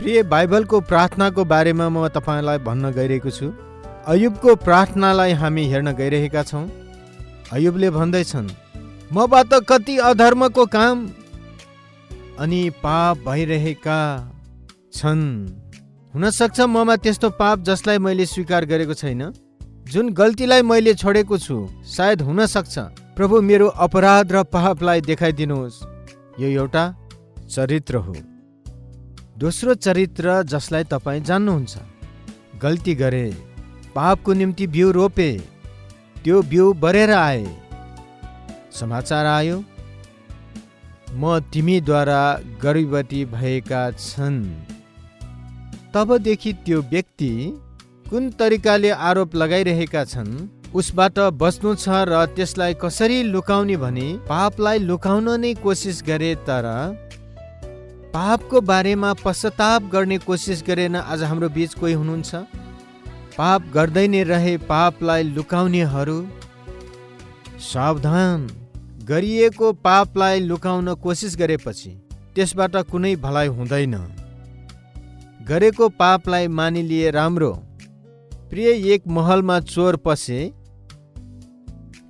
प्रिय, बाइबलको प्रार्थनाको बारेमा म तपाईँलाई भन्न गइरहेको छु। अयुबको प्रार्थनालाई हामी हेर्न गइरहेका छौँ। अयुबले भन्दैछन्, मबाट कति अधर्मको काम अनि पाप भइरहेका छन्। हुनसक्छ ममा त्यस्तो पाप जसलाई मैले स्वीकार गरेको छैन, जुन गल्तीलाई मैले छोडेको छु। सायद हुन सक्छ प्रभु मेरो अपराध र पापलाई देखाइदिनुहोस्। यो एउटा चरित्र हो। दोस्रो चरित्र जसलाई तपाईँ जान्नुहुन्छ, गल्ती गरे, पापको निम्ति बिउ रोपे, त्यो बिउ बढेर आए, समाचार आयो, म तिमीद्वारा गर्भवती भएका छन्। तबदेखि त्यो व्यक्ति कुन तरिकाले आरोप लगाइरहेका छन् उसबाट बच्नु छ र त्यसलाई कसरी लुकाउने भने पापलाई लुकाउन नै कोसिस गरे, तर पापको बारेमा पश्चाताप गर्ने कोसिस गरेन। आज हाम्रो बीच कोही हुनुहुन्छ, पाप गर्दै नै रहे, पापलाई लुकाउनेहरू। सावधान, गरिएको पापलाई लुकाउन कोसिस गरेपछि त्यसबाट कुनै भलाइ हुँदैन। गरेको पापलाई मानिलिए राम्रो। प्रिय, एक महलमा चोर पसे।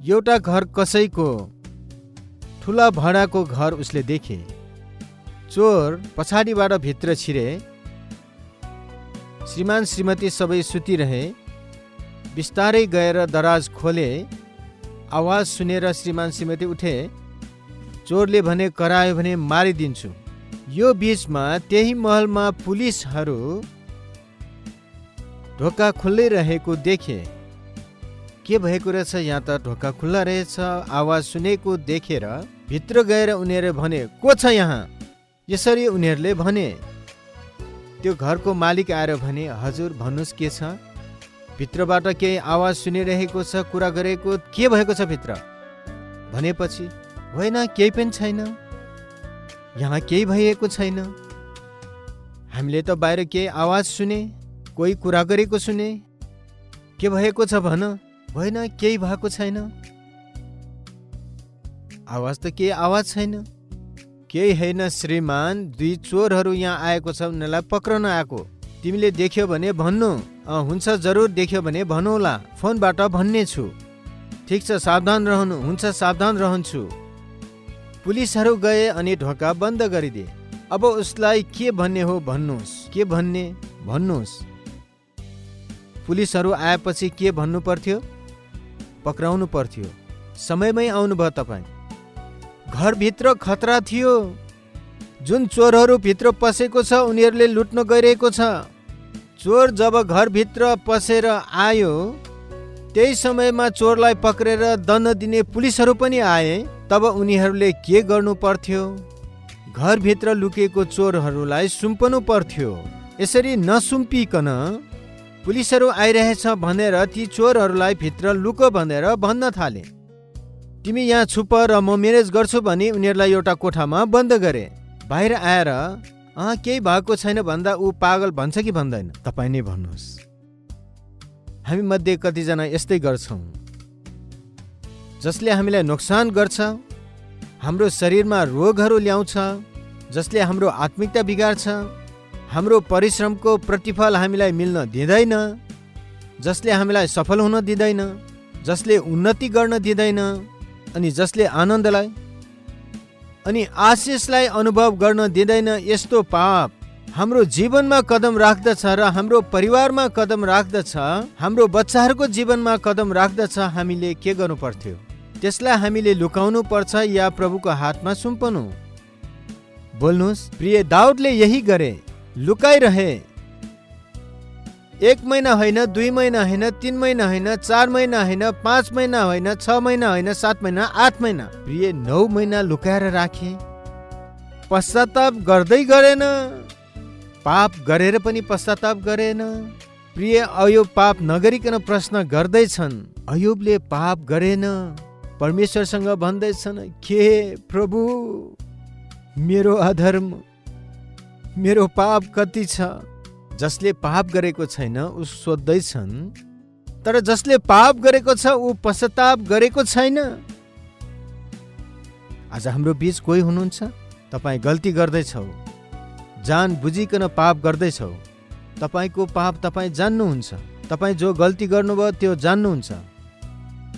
एउटा घर कसैको ठुला भाडाको घर उसले देखे। चोर पछाडिबाट भित्र छिरे। श्रीमान श्रीमती सबै सुतिरहे। बिस्तारै गएर दराज खोले। आवाज सुनेर श्रीमान श्रीमती उठे। चोरले भने, करायो भने मारिदिन्छु। यो बीचमा त्यही महलमा पुलिसहरू ढोका खुल्लै रहेको देखे। के भएको रहेछ, यहाँ त ढोका खुल्ला रहेछ। आवाज सुनेको देखेर भित्र गएर उनीहरू भने, को छ यहाँ? यसरी उनीहरूले भने। त्यो घरको मालिक आएर भने, हजुर भन्नुहोस् के छ? भित्रबाट केही आवाज सुनिरहेको छ, कुरा गरेको के भएको छ भित्र? भनेपछि, होइन केही पनि छैन, यहाँ केही भइएको छैन। हामीले त बाहिर केही आवाज सुने, कोही कुरा गरेको सुने। के भएको छ भन? होइन केही भएको छैन, आवाज त केही आवाज छैन। केही होइन श्रीमान, दुई चोरहरू यहाँ आएको छ, उनीहरूलाई पक्रन आएको। तिमीले देख्यो भने भन्नु। हुन्छ, जरुर देख्यो भने भन्नुहोला, फोनबाट भन्ने छु। ठिक छ, सावधान रहनु। हुन्छ, सावधान रहन्छु। पुलिसहरू गए अनि ढोका बन्द गरिदिए। अब उसलाई के भन्ने हो भन्नुहोस्। के भन्ने भन्नुहोस्। पुलिसहरू आएपछि के भन्नु पर्थ्यो? पक्राउनु पर्थ्यो। समयमै आउनुभयो तपाईँ। घरभित्र खतरा थियो। जुन चोरहरू भित्र पसेको छ उनीहरूले लुट्न गइरहेको छ। चोर जब घरभित्र पसेर आयो, त्यही समयमा चोरलाई पक्रेर दण्ड दिने पुलिसहरू पनि आए। तब उनीहरूले के गर्नु पर्थ्यो? घरभित्र लुकेको चोरहरूलाई सुम्पनु पर्थ्यो। यसरी नसुम्पिकन पुलिसहरू आइरहेछ भनेर ती चोरहरूलाई भित्र लुको भनेर भन्न थाले। तिमी यहाँ छुप र म म्यानेज गर्छु भने उनीहरूलाई एउटा कोठामा बन्द गरे। बाहिर आएर केही भएको छैन भन्दा ऊ पागल भन्छ कि भन्दैन? तपाईँ नै भन्नुहोस्। हामी मध्ये कतिजना यस्तै गर्छौँ, जसले हामीलाई नोक्सान गर्छ, हाम्रो शरीरमा रोगहरू ल्याउँछ, जसले हाम्रो आत्मिकता बिगार्छ, हाम्रो परिश्रमको प्रतिफल हामीलाई मिल्न दिँदैन, जसले हामीलाई सफल हुन दिँदैन, जसले उन्नति गर्न दिँदैन, अनि जसले आनन्दलाई अनि आशिषलाई अनुभव गर्न दिँदैन। यस्तो पाप हाम्रो जीवनमा कदम राख्दछ र हाम्रो परिवारमा कदम राख्दछ, हाम्रो बच्चाहरूको जीवनमा कदम राख्दछ। हामीले के गर्नु पर्थ्यो? त्यसलाई हामीले लुकाउनु पर्छ या प्रभुको हातमा सुम्पनु? बोल्नुहोस्। प्रिय, दाउदले यही गरे, लुकाइरहे। 1 महिना होइन, 2 महिना होइन, 3 महिना होइन, 4 महिना होइन, 5 महिना होइन, 6 महिना होइन, 7 महिना, 8 महिना, प्रिय 9 महिना लुकाएर राखे। पश्चाताप गर्दै गरेन। पाप गरेर पनि पश्चाताप गरेन। प्रिय, अयुब पाप नगरिकन प्रश्न गर्दैछन्। अयुबले पाप गरेन। परमेश्वरसँग भन्दैछन्, के प्रभु, मेरो अधर्म, मेरो पाप कति छ? जसले पाप गरेको छैन ऊ सोध्दैछन्, तर जसले पाप गरेको छ ऊ पश्चाताप गरेको छैन। आज हाम्रो बीच कोही हुनुहुन्छ, तपाईँ गल्ती गर्दैछौ, जान बुझिकन पाप गर्दैछौ, तपाईँको पाप तपाईँ जान्नुहुन्छ, तपाईँ जो गल्ती गर्नुभयो त्यो जान्नुहुन्छ,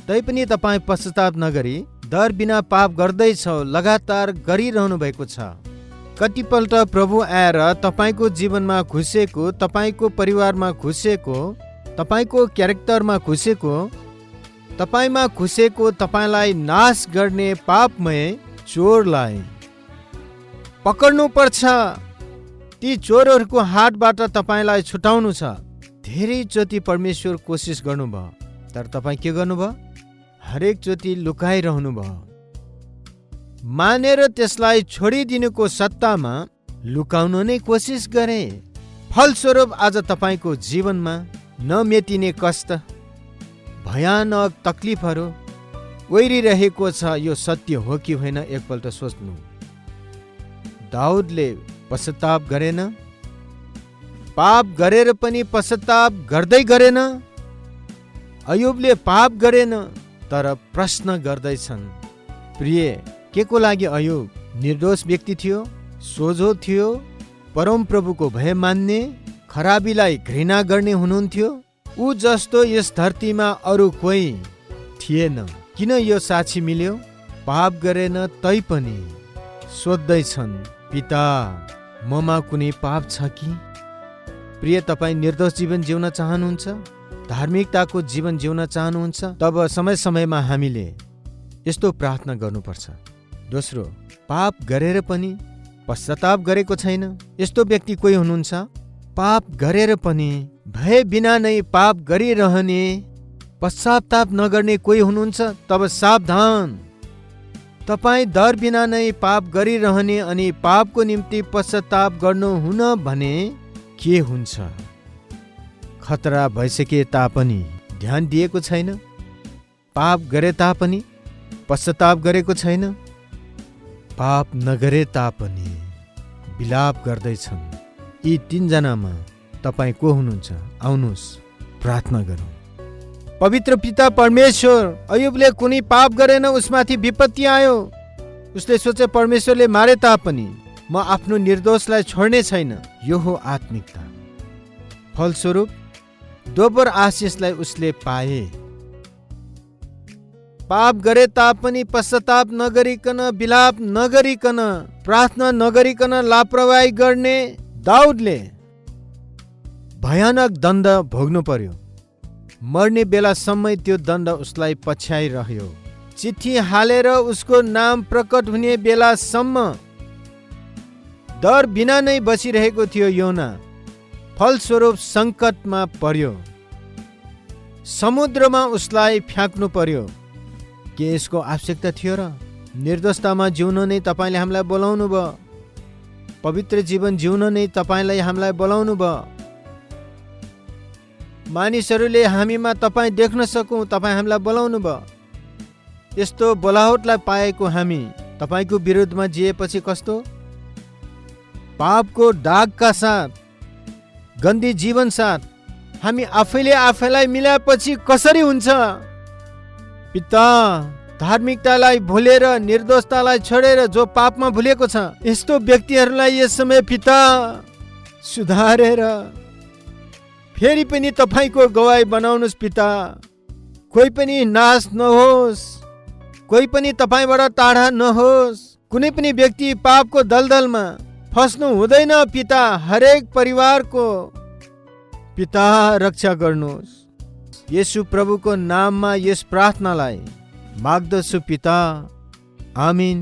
तैपनि तपाईँ पश्चाताप नगरी डर बिना पाप गर्दैछौ, लगातार गरिरहनु भएको छ। कतिपल्ट प्रभु आएर तपाईँको जीवनमा घुसेको, तपाईँको परिवारमा घुसेको, तपाईँको क्यारेक्टरमा घुसेको, तपाईँमा घुसेको तपाईँलाई नाश गर्ने पापमय चोरलाई पक्र्नु पर्छ। ती चोरहरूको हातबाट तपाईँलाई छुटाउनु छ। धेरैचोटि परमेश्वर कोसिस गर्नुभयो, तर तपाईँ के गर्नुभयो? हरेक चोटि लुकाइरहनु भयो। मानेर त्यसलाई छोडिदिनुको सट्टामा लुकाउन नै कोसिस गरे। फलस्वरूप आज तपाईँको जीवनमा नमेटिने कष्ट, भयानक तकलिफहरू ओइरिरहेको छ। यो सत्य हो कि होइन एकपल्ट सोच्नु। दाउदले पश्चाताप गरेन, पाप गरेर पनि पश्चाताप गर्दै गरेन। अयुबले पाप गरेन तर प्रश्न गर्दैछन्। प्रिय, के को लागि अयुब निर्दोष व्यक्ति थियो, सोझो थियो, परमप्रभुको भय मान्ने, खराबीलाई घृणा गर्ने हुनुहुन्थ्यो। ऊ जस्तो यस धरतीमा अरू कोही थिएन। किन यो साक्षी मिल्यो? पाप गरेन तैपनि सोध्दैछन्, पिता ममा कुनै पाप छ कि? प्रिय, तपाईँ निर्दोष जीवन जिउन चाहनुहुन्छ, धार्मिकताको जीवन जिउन चाहनुहुन्छ, तब समय समयमा हामीले यस्तो प्रार्थना गर्नुपर्छ। दोस्रो, पाप गरेर पनि पश्चाताप गरेको छैन, यस्तो व्यक्ति कोही हुनुहुन्छ? पाप गरेर पनि भय बिना नै पाप गरिरहने, पश्चाताप नगर्ने कोही हुनुहुन्छ? तब सावधान, तपाईँ डर बिना नै पाप गरिरहने अनि पापको निम्ति पश्चाताप गर्नुहुन भने के हुन्छ? खतरा भइसके तापनि ध्यान दिएको छैन, पाप गरे तापनि पश्चाताप गरेको छैन, पाप नगरे तापनि विलाप गर्दैछन्। यी तीनजनामा तपाईँ को हुनुहुन्छ? आउनुहोस् प्रार्थना गरौँ। पवित्र पिता परमेश्वर, अयुबले कुनै पाप गरेन, उसमाथि विपत्ति आयो। उसले सोचे परमेश्वरले मारे तापनि म आफ्नो निर्दोषलाई छोड्ने छैन। यो हो आत्मिकता। फलस्वरूप दोब्बर आशिषलाई उसले पाए। पाप गरे तापनि पश्चाताप नगरिकन, विलाप नगरिकन, प्रार्थना नगरिकन लापरवाही गर्ने दाउदले भयानक दण्ड भोग्नु पर्यो। मर्ने बेलासम्म त्यो दण्ड उसलाई पछ्याइरह्यो। चिठी हालेर उसको नाम प्रकट हुने बेलासम्म डर बिना नै बसिरहेको थियो योना। फलस्वरूप सङ्कटमा पर्यो, समुद्रमा उसलाई फ्याँक्नु पर्यो। के यसको आवश्यकता थियो र? निर्दोषतामा जिउन नै तपाईँले हामीलाई बोलाउनु भयो, पवित्र जीवन जिउन नै तपाईँलाई हामीलाई बोलाउनु भयो। मानिसहरूले हामीमा तपाईँ देख्न सकौँ, तपाईँ हामीलाई बोलाउनु भयो। यस्तो बोलावटलाई पाएको हामी तपाईँको विरुद्धमा जिएपछि कस्तो? पापको दागका साथ, गन्दी जीवन साथ हामी आफैले आफैलाई मिलाएपछि कसरी हुन्छ? पिता, धार्मिकतालाई भुलेर, निर्दोषतालाई छोडेर जो पापमा भुलेको छ, यस्तो व्यक्तिहरूलाई यस समय पिता सुधारेर फेरि पनि तपाईँको गवाई बनाउनुहोस् पिता। कोही पनि नाश नहोस्, कोही पनि तपाईँबाट टाढा नहोस्। कुनै पनि व्यक्ति पापको दलदलमा फस्नु हुँदैन पिता। हरेक परिवारको पिता रक्षा गर्नुहोस्। येशू प्रभुको नाममा यस प्रार्थनालाई माग्दछु पिता, आमिन।